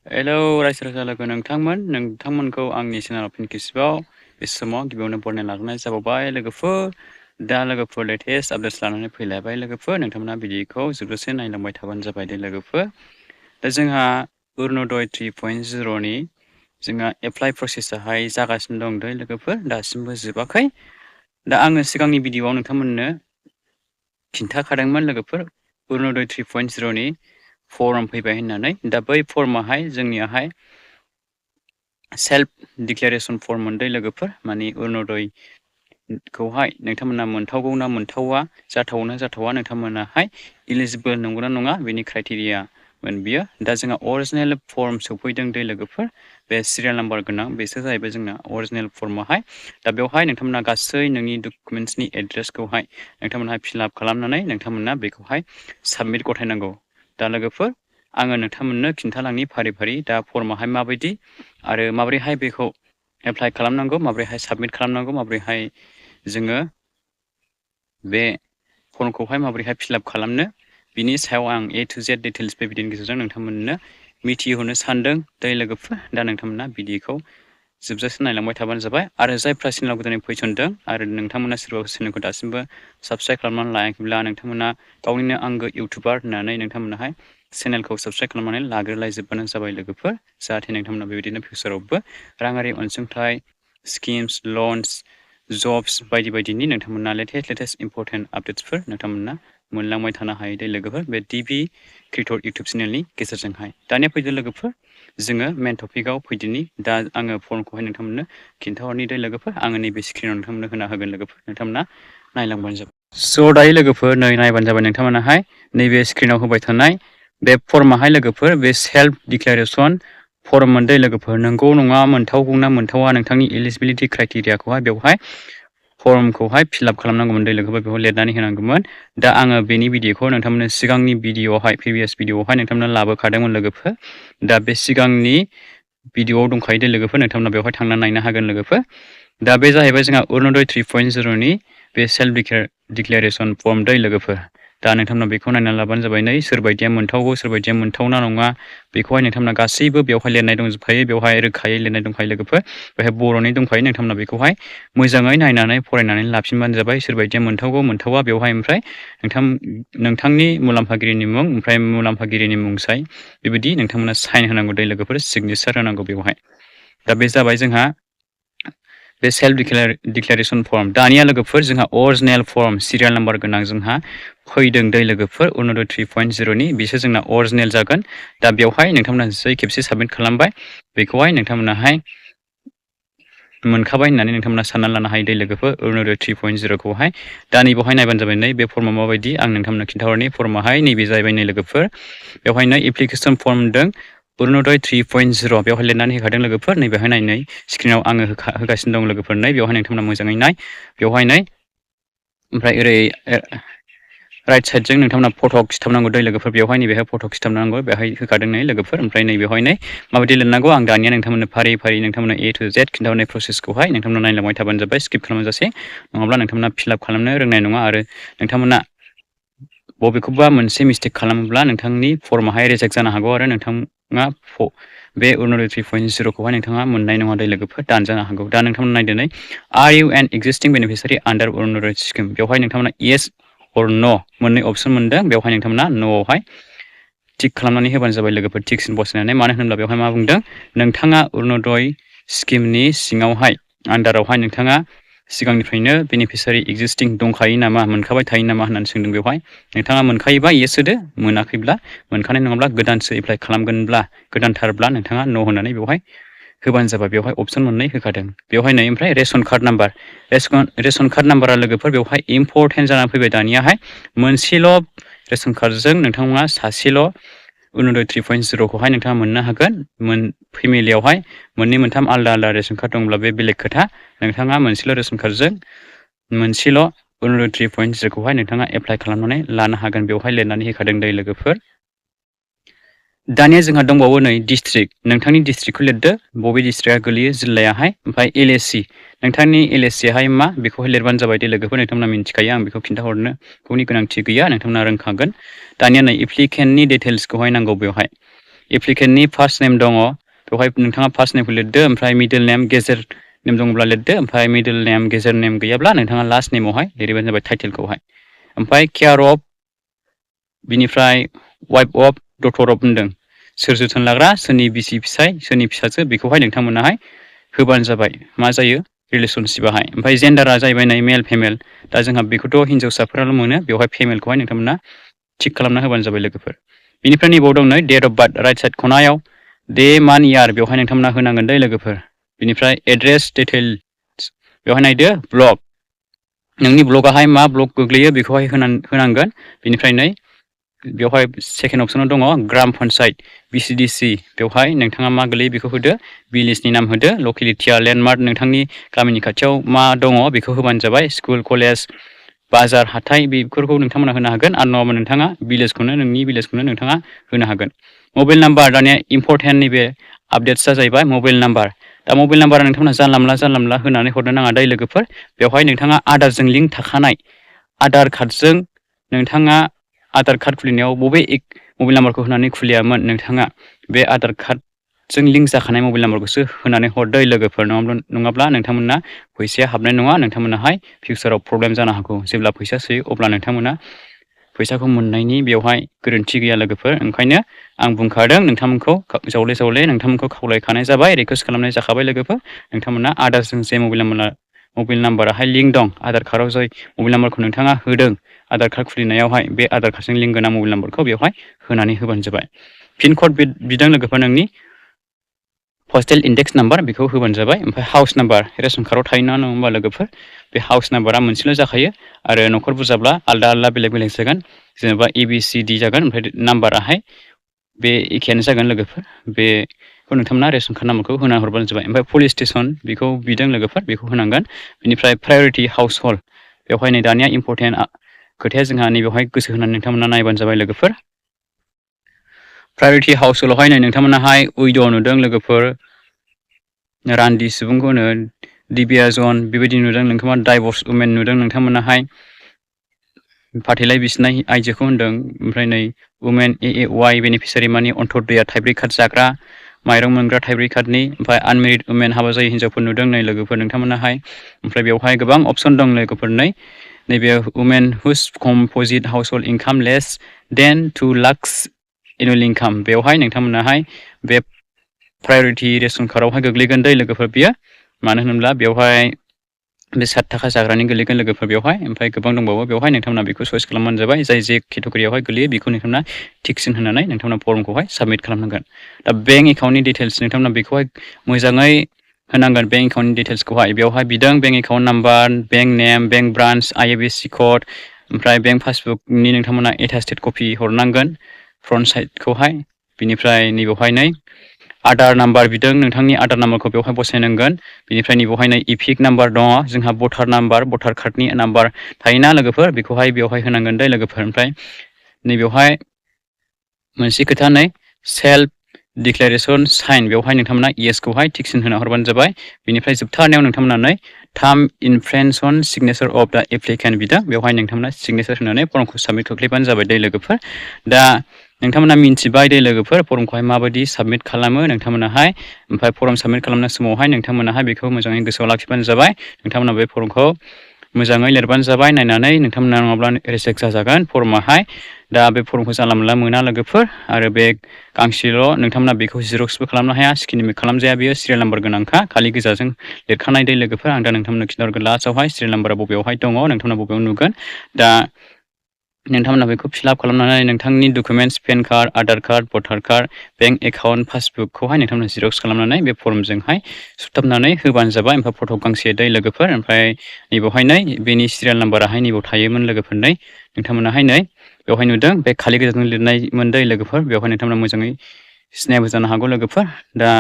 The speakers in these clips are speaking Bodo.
हेलौ रायजो राजा लोगो नोंथांमोनखौ आंनि चेनेलाव फिन खेबसेबाव बे समाव गिबियावनो बरायना लाग्रोनाय जाबावबाय लोगोफोर। दा लोगोफोर लेटेस्ट आपडेट्स लानानै फैलायबाय लोगोफोर, नोंथांमोना भिडिअखौ जोबजासे नायलांबाय थाबानो जाबाय दे लोगोफोर। दा जोंहा अरुण'दय 3.0नि जोंहा एप्लाइ प्रसेसाहाय जागासिनो दं दै लोगोफोर, दासिमबो जोबाखै। दा आङो सिगांनि भिडिअ'आव नोंथांमोननो खिन्थाखादोंमोन लोगोफोर अरुण'दय 3.0नि फर्म फैबाय होननानै। दा बै फर्माहाय जोंनियाहाय सेल्फ डिक्लेरेसन फर्म मोनदों लोगोफोर, माने अरुण'दयखौहाय नोंथांमोना मोनथावगौ ना मोनथावा, जाथावना जाथावा, नोंथांमोनाहाय इलिजिबोल नंगौ ना नङा बेनि क्राइटेरियामोन बियो। दा जोंहा अरिजिनेल फर्म सफैदों दै लोगोफोर, बे सिरियाल नाम्बार गोनां, बेसो जाहैबाय जोंना अरिजिनेल फर्माहाय। दा बेवहाय नोंथांमोना गासै नोंनि डकुमेन्ट्सनि एड्रेसखौहाय नोंथांमोनहा फिलआप खालामनानै नोंथांमोना बेखौहाय साबमिट गथायनांगौ। दा लोगोफोर आङो नोंथांमोननो खिन्थालांनि फारि फारि दा फर्माहाय माबायदि आरो माबोरैहाय बेखौ एप्लाइ खालामनांगौ, माबोरैहाय साबमिट खालामनांगौ, माबोरैहाय जोङो बे फर्मखौहाय माबोरैहाय फिलआप खालामनो, बिनि सायाव आं A to Z डिटेल्स बे भिडिअनि गेजेरजों नोंथांमोननो मिथिहोनो सानदों दै लोगोफोर। दा नोंथांमोना भिडिअखौ जोबजासे नायलांबाय थाबानो जाबाय। आरो जायफ्रा चेनेलाव गोदानै फैसनदों आरो नोंथांमोना सोरबा चेनेलखौ दासिमबो साबस्क्राइब खालामनानै लायाखैब्ला, नोंथांमोना गावनिनो आंगो इउटुबार होननानै नोंथांमोनाहाय चेनेलखौ साबस्क्राइब खालामनानै लाग्रोलायजोबबानो जाबाय लोगोफोर, जाहाथे नोंथांमोना बेबायदिनो फिउचारावबो राङारि अनसुंथाइ, स्किम्स, लन्स, जब्स बायदि बायदिनि नोंथांमोना लेटेस्ट इम्परटेन्ट आपडेट्सफोर नोंथांमोना मोनलांबाय थानो हायो दे लोगोफोर, बे DB क्रिएटर इउटुब चेनेलनि गेजेरजोंहाय। दानिया फैदो लोगोफोर, जोङो मेन टपिकआव फैदिनि। दा आङो फर्मखौहाय नोंथांमोननो खिन्थाहरनि दे लोगोफोर, आङो नैबे स्क्रिनाव नोंथांमोननो होना होगोन लोगोफोर, नोंथांमोना नायलांबानो जाबाय। स' दायो लोगोफोर नै नायबानो जाबाय नोंथांमोनाहाय नैबे स्क्रिनाव होबाय थानाय बे फर्माहाय लोगोफोर, बे सेल्फ डिक्लेरेसन फर्म मोनदों लोगोफोर। नंगौ नङा, मोनथावगौ ना मोनथावा, नोंथांनि एलिजिबिलिटि क्राइटेरियाखौहाय बेवहाय फर्मखौहाय फिलआप खालामनांगौमोन दै लोगोफोर, बेवहाय लिरनानै होनांगौमोन। दा आङो बेनि भिडिअखौ नोंथांमोननो सिगांनि भिडिअआवहाय, प्रिभियास भिडिअआवहाय नोंथांमोननो लाबोखादोंमोन लोगोफोर। दा बे सिगांनि भिडिअआव दंखायो दे लोगोफोर, नोंथांमोना बेवहाय थांनानै नायनो हागोन लोगोफोर। दा बे जाहैबाय जोंहा अरुण'दय 3.0नि बे सेल्फ डिक्लेरेसन फर्म दै लोगोफोर। दा नोंथांमोना बेखौ नायनानै लाबानो जाबाय। नै सोरबायदिया मोनथावगौ, सोरबायदिया मोनथावना नङा, बेखौहाय नोंथांमोना गासैबो बेवहाय लिरनाय दंजोबखायो, बेवहाय रोखायै लिरनाय दंखायो लोगोफोर। बेवहाय बर'नि दंखायो, नोंथांमोना बेखौहाय मोजाङै नायनानै फरायनानै लाफिनबानो जाबाय, सोरबायदिया मोनथावगौ मोनथावा बेवहाय। ओमफ्राय नोंथांनि मुलाम्फागिरिनि मुं, ओमफ्राय मुलाम्फागिरिनि मुंसाय, बेबायदि नोंथांमोना साइन होनांगौ दै लोगोफोर, सिगनेचार होनांगौ बेवहाय। दा बे जाबाय जोंहा बे सेल्फ डिक्लेरेसन फर्म। दानिया लोगोफोर जोंहा अरिजिनेल फर्म सिरियाल नाम्बार गोनां जोंहा फैदों दै लोगोफोर, अरुण'दय 3.0नि, बिसोर जोंना अरिजिनेल जागोन। दा बेवहाय नोंथांमोना जै खेबसे साबमिट खालामबाय, बेखौहाय नोंथांमोनाहाय मोनखाबाय होननानै नोंथांमोना साननानै लानो हायो दै लोगोफोर, अरुण'दय 3.0खौहाय। दा नैबावहाय नायबानो जाबाय, नै बे फर्मा माबायदि आं नोंथांमोननो खिन्थाहरनि। फर्माहाय नैबे जाहैबाय नै लोगोफोर, बेवहायनो एप्लिकेसन फर्म होनदों अरुण'दय 3.0, बेवहाय लिरनानै होखादों लोगोफोर। नैबेहाय नाय स्क्रिनाव आङो होगासिनो दं लोगोफोर, नै बेवहाय नोंथांमोना मोजाङै नाय, बेवहाय नाय। ओमफ्राय ओरै राइट साइडजों नोंथांमोना फट' खिथाबनांगौ दै लोगोफोर, बेवहाय नैबेहाय फट' खिथाबनांगौ, बेवहाय होखादों नै लोगोफोर। ओमफ्राय नैबेवहाय नै माबायदि लिरनांगौ आं दानिया नोंथांमोननो फारि फारि नोंथांमोना A to Z खिन्थाहरनाय प्रसेसखौहाय नोंथांमोना नायलांबाय थाबानो जाबाय, स्किप खालामजासे। नङाब्ला नोंथांमोना फिलआप खालामनो रोंनाय नङा, आरो नोंथांमोना बबेखौबा मोनसे मिस्टेक खालामोब्ला नोंथांनि फर्माहाय रिजेक्ट जानो हागौ, आरो नोंथाङा बे अरुण'दय 3.0खौहाय नोंथाङा मोननाय नङा दै लोगोफोर, दानजानो हागौ। दा नोंथांमोना नायदो नै, आर इउ एन एक्जिस्टिं बेनिफिसियारि आन्डार अरुण'दय स्किम, बेवहाय नोंथांमोना येस अर न' मोननै अपसन मोनदों, बेवहाय नोंथांमोना न'आवहाय टिक खालामनानै होबानो जाबाय लोगोफोर, टिक सिन बसायनानै। मानो होनोब्ला बेवहाय मा बुंदों, नोंथाङा अरुण'दय स्किमनि सिङावहाय आन्डारावहाय नोंथाङा सिगांनिफ्रायनो बेनिफिसियारि एक्जिस्टिं दंखायो नामा, मोनखाबाय थायो नामा होननानै सोंदों। बेवहाय नोंथाङा मोनखायोबा येस होदो, मोनाखैब्ला, मोनखानाय नङाब्ला, गोदानसो एप्लाइ खालामगोनब्ला, गोदानथारब्ला नोंथाङा न' होनानै बेवहाय होबानो जाबाय। बेवहाय अपसन मोननै होखादों, बेवहाय नै ओमफ्राय ration card number, ration card नाम्बारा लोगोफोर बेवहाय इम्परटेन्ट जानानै फैबाय दानियाहाय। मोनसेल' रेसन कार्डजों नोंथांमोना सासेल' अरुण'दय 3.0खौहाय नोंथाङा मोननो हागोन। फेमिलियावहाय मोननै मोनथाम आलदा आलदा रेसन कार्ड दंब्ला बे बेलेग खोथा, नोंथाङा मोनसेल' रेसन कार्डजों मोनसेल' अरुण'दय 3.0खौहाय नोंथाङा एप्लाइ खालामनानै लानो हागोन, बेवहाय लिरनानै होखादों दै लोगोफोर। दानिया जोंहा दंबावो नै डिस्ट्रिक्ट, नोंथांनि डिस्ट्रिक्टखौ लिरदो, बबे डिस्ट्रिक्टआ गोलैयो जिल्लायाहाय। ओमफ्राय LAC, नोंथांनि LACयाहाय मा, बेखौहाय लिरबानो जाबाय दे लोगोफोर। नोंथांमोना मिन्थिखायो, आं बेखौ खिन्थाहरनोनि गोनांथि गैया, नोंथांमोना रोंखागोन। दानिया नै एप्लिकेन्टनि डिटेल्सखौहाय नांगौ बेवहाय। एप्लिकेन्टनि फार्स्ट नेम दङ बेवहाय नोंथाङा फार्स्ट नेमखौ लिरदो ओमफ्राय मिडल नेम गेजेर नेम दङब्ला लिरदो ओमफ्राय मिडल नेम गेजेर नेम गैयाब्ला नोंथाङा लास्ट नेमावहाय लिरबानो जाबाय टाइटेलखौहाय ओमफ्राय केयार अफ बिनिफ्राय वाइफ अफ डटर अफ होनदों सोर जोथोन लाग्रा सोरनि बिसि फिसाय सोरनि फिसाजो बेखौहाय नोंथांमोनाहाय होबानो जाबाय मा जायो रिलेसनशिपाहाय ओमफ्राय जेन्डारा जाहैबाय नै मेल फिमेल दा जोंहा बेखौथ' हिन्जावसाफोराल' मोनो बेवहाय फिमेलखौहाय नोंथांमोना थिक खालामना होबानो जाबाय लोगोफोर बिनिफ्राय नैबाव दं नै date of birth right side खनायाव डे मान इयार बेवहाय नोंथांमोना होनांगोन दै लोगोफोर बिनिफ्राय एड्रेस डिटेल्स बेवहाय नायदो ब्लक नोंनि ब्लकआहाय मा ब्लक गोग्लैयो बेखौहाय होनांगोन बिनिफ्राय नै बेवहाय सेकेन्ड अपसनाव दङ ग्राम पन्सायत BCDC बेवहाय नोंथाङा मा गोलैयो बेखौ होदो भिलेजनि नाम होदो लकेलिटिया लेन्डमार्क नोंथांनि गामिनि खाथियाव मा दङ बेखौ होबानो जाबाय स्कुल कलेज बाजार हाथाय बेफोरखौ नोंथांमोना होनो हागोन आरो नङाबा नोंथाङा नोंनि भिलेजखौनो नोंथाङा होनो हागोन मबाइल नाम्बार दानिया इम्परटेन्ट नैबे आपडेट्सआ जाहैबाय मबाइल नाम्बार दा मबाइल नाम्बारा नोंथांमोना जानला मोनला होनानै हरनो नाङा दै लोगोफोर बेवहाय नोंथाङा आधारजों लिंक थाखानाय आधार कार्डजों नोंथाङा आधार कार्ड खुलिनायाव बबे मबाइल नाम्बारखौ होनानै खुलियामोन नोंथाङा बे आधार कार्डजों लिंक जाखानाय मबाइल नाम्बारखौसो होनानै हरदो लोगोफोर नङाब्ला नोंथांमोना फैसाया हाबनाय नङा नोंथांमोनाहाय फिउचाराव प्रब्लेम जानो हागौ जेब्ला फैसा सोयो अब्ला नोंथांमोना फैसाखौ मोननायनि बेवहाय गोरोन्थि गैया लोगोफोर ओंखायनो आं बुंखादों नोंथांमोनखौ जावले नोंथांमोनखौ खावलायखानाय जाबाय रिकुवेस्ट खालामनाय जाखाबाय लोगोफोर नोंथांमोना आधारजों जे मबाइल नाम्बाराहाय लिंक दं आधार कार्डआव जाय मबाइल नाम्बारखौ नोंथाङा होदों आधार कार्ड खुलिनायावहाय बे आधार कार्डजों लिंक गोनां मबाइल नाम्बारखौ बेवहाय होनानै होबानो जाबाय पिन कड बिदों लोगोफोर नोंनि पस्टेल इन्डेक्स नाम्बार बेखौ होबानो जाबाय ओमफ्राय हाउस नाम्बार रेसन कार्डआव थायो नङा होमबा लोगोफोर बे हाउस नाम्बारा मोनसेल' जाखायो आरो न'खर बुरजाब्ला आलदा बेलेग जागोन जेनेबा ABCD जागोन ओमफ्राय नाम्बाराहाय बे एखेयानो जागोन लोगोफोर बेखौ नोंथांमोना रेसन कार्ड नाम्बारखौ होना हरबानो जाबाय ओमफ्राय पुलिस स्टेसन बेखौ बिदों लोगोफोर बेखौ होनांगोन बिनिफ्राय प्रायरिटि हाउस हल्ड बेवहाय नै दानिया इम्परटेन्ट खोथाया जोंहा नैबेवहाय गोसो होनानै नोंथांमोना नायबानो जाबाय लोगोफोर प्रायरिटि हाउस हल्डआवहाय नै नोंथांमोनाहाय उइद' नुदों लोगोफोर रान्दि सुबुंखौ होनो दिबिया जन बेबायदि नुदों नोंथांमोना डाइभर्स वुमेन नुदों नोंथांमोनाहाय फाथैलाइ बिसिनाय आइजोखौ होनदों ओमफ्राय नै वुमेन AAY बेनिफिसारि मानि अन्त्योदया थाइब्रै कार्ड जाग्रा माइरं मोनग्रा थाइब्रै कार्डनि ओमफ्राय आनमेरिड वुमेन हाबा जायै हिन्जावफोर नुदों नै लोगोफोर नोंथांमोनाहाय ओमफ्राय बेवहाय गोबां अपसन दं लोगोफोर नैबे women whose composite household income less than 2 lakhs annual income बेवहाय नोंथांमोनाहाय बे प्रायरिटि रेसन कार्डआवहाय गोग्लैगोन दै लोगोफोर बियो मानो होनोब्ला बेवहाय बे 60 थाखा जाग्रानि गोलैगोन लोगोफोर बेवहाय ओमफ्राय गोबां दंबावो बेवहाय नोंथांमोना बेखौ चयस खालामबानो जाबाय जाय जे केटेगरियावहाय गोलैयो बेखौ नोंथांमोना टिकसिन होनानै नोंथांमोना फर्मखौहाय साबमिट खालामनांगोन दा बेंक एकाउन्टनि डिटेल्स नोंथांमोना बेखौहाय मोजाङै होनांगोन बेंक एकाउन्टनि डिटेल्सखौहाय बेवहाय बिदों बेंक एकाउन्ट नाम्बार बेंक नेम बेंक ब्रान्स IFSC कड ओमफ्राय बेंक पासबुकनि नोंथांमोना एटास्टेड कपि हरनांगोन फ्रन्ट साइडखौहाय बिनिफ्राय नैबेवहाय नै आधार नाम्बार बिदों नोंथांनि आधार नाम्बारखौ बेवहाय बसायनांगोन बिनिफ्राय नैबेवहाय नै इपिक नाम्बार दङ जोंहा भटार कार्डनि नाम्बार थायोना लोगोफोर बेखौहाय बेवहाय होनांगोन दै लोगोफोर ओमफ्राय नैबेवहाय मोनसे खोथा नै सेल्फ डिक्लारेसन साइन बेवहाय नोंथांमोना येसखौहाय टिकसिन होना हरबानो जाबाय बिनिफ्राय जोबथारनायाव नोंथांमोना नै थाम इनफ्रेन्सन सिगनेचार अफ दा एप्लिकेन्ट बिदों बेवहाय नोंथांमोना सिगनेचार होनानै फर्मखौ साबमिट खोख्लैबानो जाबाय दै लोगोफोर दा नोंथांमोना मिन्थिबाय दै लोगोफोर फर्मखौहाय माबायदि साबमिट खालामो नोंथांमोनाहाय ओमफ्राय फर्म साबमिट खालामनाय समावहाय नोंथांमोनाहाय बेखौ मोजाङै गोसोआव लाखिबानो जाबाय नोंथांमोना बे फर्मखौ मोजाङै लिरबानो जाबाय नायनानै नोंथांमोना नङाब्ला रिजेक्ट जाजागोन फर्माहाय दा बे फर्मखौ जानला मोनला मोना लोगोफोर आरो बे गांसेल' नोंथांमोना बेखौ जिरक्सबो खालामनो हाया स्केनबो खालामजाया बेयो सिरियाल नाम्बार गोनांखा खालि गोजाजों लिरखानाय दै लोगोफोर आं दा नोंथांमोननो खिन्थाहरगोन लास्टआवहाय सिरियाल नाम्बारा बबेयावहाय दङ नोंथांमोना बबेयाव नुगोन दा नोंथांमोना बेखौ फिलआप खालामनानै नोंथांनि documents PAN card Aadhaar card voter card bank account पासबुकखौहाय नोंथांमोना जिरक्स खालामनानै बे फर्मजोंहाय सुथाबनानै होबानो जाबाय ओमफ्राय फट' गांसे दै लोगोफोर ओमफ्राय नैबेवहाय नै बेनि सिरियाल नाम्बाराहाय नैबेयाव थायोमोन लोगोफोर नै नोंथांमोनाहाय नै बेवहाय नुदों बे खालि गोजाजों लिरनायमोन दै लोगोफोर बेवहाय नोंथांमोना मोजाङै सिनायाबो जानो हागौ लोगोफोर दा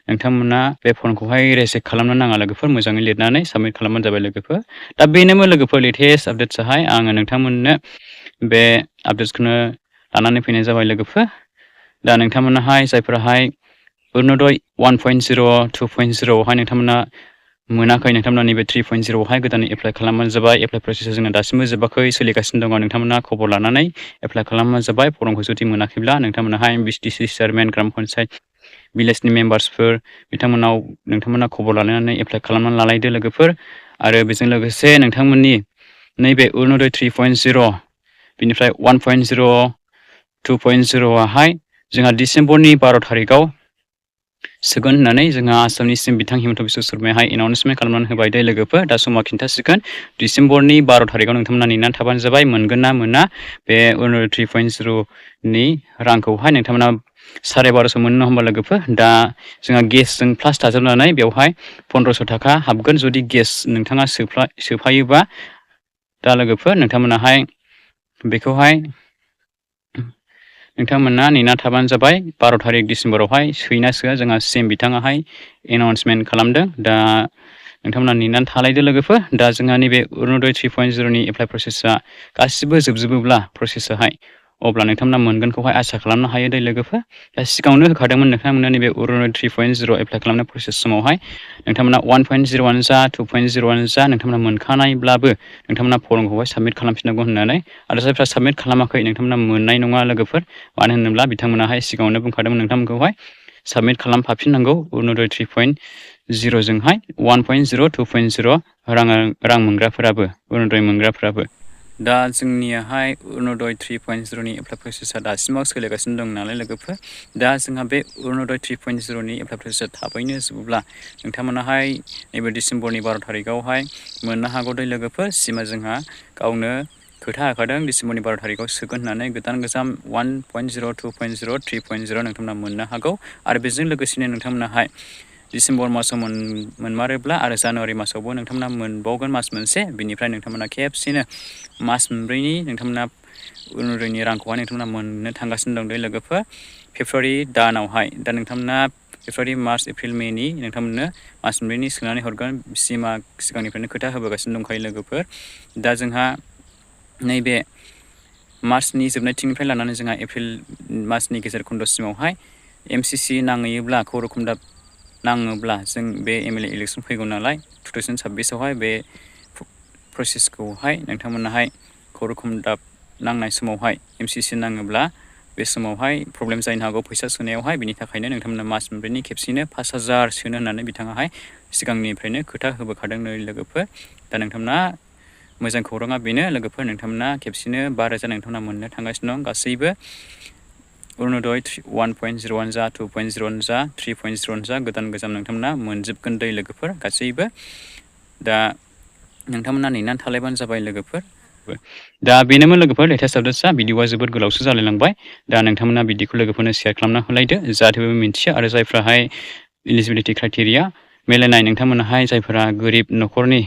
नोंथांमोना बे फर्मखौहाय रेजेक्ट खालामनो नाङा लोगोफोर मोजाङै लिरनानै साबमिट खालामबानो जाबाय लोगोफोर दा बेनोमोन लोगोफोर लेटेस्ट आपडेट्सआहाय आङो नोंथांमोननो बे आपडेट्सखौनो लानानै फैनाय जाबाय लोगोफोर दा नोंथांमोनाहाय जायफोराहाय अरुनदय 1.0 2.0 आवहाय नोंथांमोना मोनाखै नोंथांमोना नैबे 3.0 आवहाय गोदानै एप्लाइ खालामबानो जाबाय। एप्लाइ प्रसेसा जोंना दासिमबो जोबाखै, सोलिगासिनो दङ। नोंथांमोना खबर लानानै एप्लाइ खालामबानो जाबाय। फर्मखौ जुदि मोनाखैब्ला नोंथांमोनाहाय बिटिसि चेयारमेन, ग्राम पन्सायत, भिलेजनि मेम्बार्सफोर नोंथांमोना खबर लानानै एप्लाइ खालामनानै लालायदो लोगोफोर। आरो बेजों लोगोसे नोंथांमोननि नैबे अरुनदय 3.0 बिनिफ्राय 1.0 2.0 आहाय जोंहा डिसेम्बरनि 12 थारिखआव सोगोन होननानै जोंहा आसामनिसिम बिथां हिमन्त बिश्व शर्मायाहाय एनाउन्समेन्ट खालामनानै होबाय दे लोगोफोर। दा समा खिन्थासिगोन। डिसेम्बरनि 12 थारिखआव नोंथांमोना नेनानै थाबानो जाबाय, मोनगोन ना मोना बे अरुनदय 3.0 नि रांखौहाय। नोंथांमोना 1250 मोनो होमबा लोगोफोर। दा जोंहा गेसजों प्लास थाजोबनानै बेवहाय 1500 थाखा हाबगोन जुदि गेस नोंथाङा सोफायोबा। दा लोगोफोर नोंथांमोनाहाय बेखौहाय नोंथांमोना नेना थाबानो जाबाय। 12 थारिख डिसेम्बरावहाय सोयोना सोआ जोंहा सिएम बिथाङाहाय एनाउन्समेन्ट खालामदों। दा नोंथांमोना नेनानै थालायदो लोगोफोर। दा जोंहा नैबे अरुनदय 3.0 नि एप्लाइ प्रसेसा गासिबो जोबजोबोब्ला प्रसेसाहाय, अब्ला नोंथांमोना मोनगोनखौहाय आसा खालामनो हायो दे लोगोफोर। दा सिगाङावनो होखादोंमोन नोंथांमोना नैबे अरुनदय 3.0 एप्लाइ खालामनाय प्रसेस समावहाय नोंथांमोना 1.0 आनो जा 2.0 आनो जा नोंथांमोना मोनखानायब्लाबो नोंथांमोना फर्मखौहाय साबमिट खालामफिननांगौ होननानै। आरो जायफ्रा साबमिट खालामाखै नोंथांमोना मोननाय नङा लोगोफोर। मानो होनोब्ला बिथांमोनाहाय सिगाङावनो बुंखादोंमोन नोंथांमोनखौहाय साबमिट खालामफाफिननांगौ अरुनदय 3.0 जोंहाय 1.0 2.0 रां मोनग्राफोराबो, अरुनदय मोनग्राफोराबो। दा जोंनियाहाय अरुनदय 3.0 नि एप्लाइ प्रसेसा दासिमाव सोलिगासिनो दं नालाय लोगोफोर। दा जोंहा बे अरुनदय 3.0 नि एप्लाइ प्रसेसा थाबैनो जोबोब्ला नोंथांमोनाहाय नैबे डिसेम्बरनि 12 थारिखआवहाय मोननो हागौ दे लोगोफोर। सिमा जोंहा गावनो खोथा होखादों डिसेम्बरनि 12 थारिखआव सोगोन होननानै। गोदान गोजाम 1.0 2.0 3.0 नोंथांमोना मोननो हागौ। आरो बेजों लोगोसेनो नोंथांमोनाहाय डिसेम्बर मासाव मोनमारोब्ला आरो जानुवारि मासावबो नोंथांमोना मोनबावगोन मास मोनसे। बिनिफ्राय नोंथांमोना खेबसेनो मास मोनब्रैनि नोंथांमोना अरुनदयनि रांखौहाय नोंथांमोना मोननो थांगासिनो दं दे लोगोफोर। फेब्रुवारि दानावहाय दा नोंथांमोना फेब्रुवारि, मार्च, एप्रिल, मेनि नोंथांमोननो मास मोनब्रैनि सोनानै हरगोन सिमा सिगांनिफ्रायनो खोथा होबोगासिनो दंखायो लोगोफोर। दा जोंहा नैबे मार्चनि जोबनायथिंनिफ्राय लानानै जोंहा एप्रिल मासनि गेजेर खन्द'सिमावहाय MCC नाङैयोब्ला गौरखुमदाब नाङोब्ला जों बे MLA इलेक्सन फैगौ नालाय 2026 आवहाय बे प्रसेसखौहाय नोंथांमोनाहाय गौरखुमदाब नांनाय समावहाय MCC नाङोब्ला बे समावहाय प्रब्लेम जानो हागौ फैसा सोनायावहाय। बिनि थाखायनो नोंथांमोना मास मोनब्रैनि खेबसेनो 5000 सोनो होननानै बिथाङाहाय सिगांनिफ्रायनो खोथा होबोखादों लोगोफोर। दा नोंथांमोना मोजां खौराङा बेनो लोगोफोर, नोंथांमोना खेबसेनो 5000 नोंथांमोना मोननो थांगासिनो दं। गासैबो अरुनदय 1.0 आनो जा 2.0 आनो जा 3.0 आनो जा गोदान गोजाम नोंथांमोना मोनजोबगोन दै लोगोफोर गासैबो। दा नोंथांमोना नेनानै थालायबानो जाबाय लोगोफोर। दा बेनोमोन लोगोफोर लेटेस्ट आपडेट्सआ। भिडिअआ जोबोद गोलावसो जालायलांबाय। दा नोंथांमोना बिदिखौ लोगोफोरनो शेयार खालामना होलायदो जाहाथे बयबो मिन्थियो। आरो जायफ्राहाय इलिजिबिलिटि क्राइटेरिया मिलायनाय नोंथांमोनाहाय जायफोरा गोरिब न'खरनि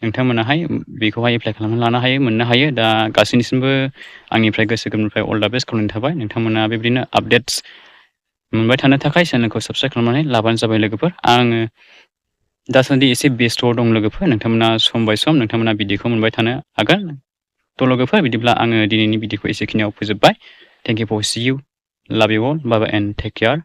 नोंथांमोनाहाय बेखौहाय एप्लाइ खालामनानै लानो हायो, मोननो हायो। दा गासैनिसिमबो आंनिफ्राय गोसो गोरबोनिफ्राय अल दा बेस्ट खावलायनाय थाबाय। नोंथांमोना बेबायदिनो आपडेट्स मोनबाय थानो थाखाय चेनेलखौ साबस्क्राइब खालामनानै लाबानो जाबाय लोगोफोर। आङो दासान्दि एसे बेस्थ' दं लोगोफोर। नोंथांमोना सम बाय सम नोंथांमोना भिडिअखौ मोनबाय थानो हागोन। थ' लोगोफोर बिदिब्ला आङो दिनैनि भिडिअखौ एसेखिनियाव फोजोबबाय। Thank you for see you, love you all, bye bye and take care.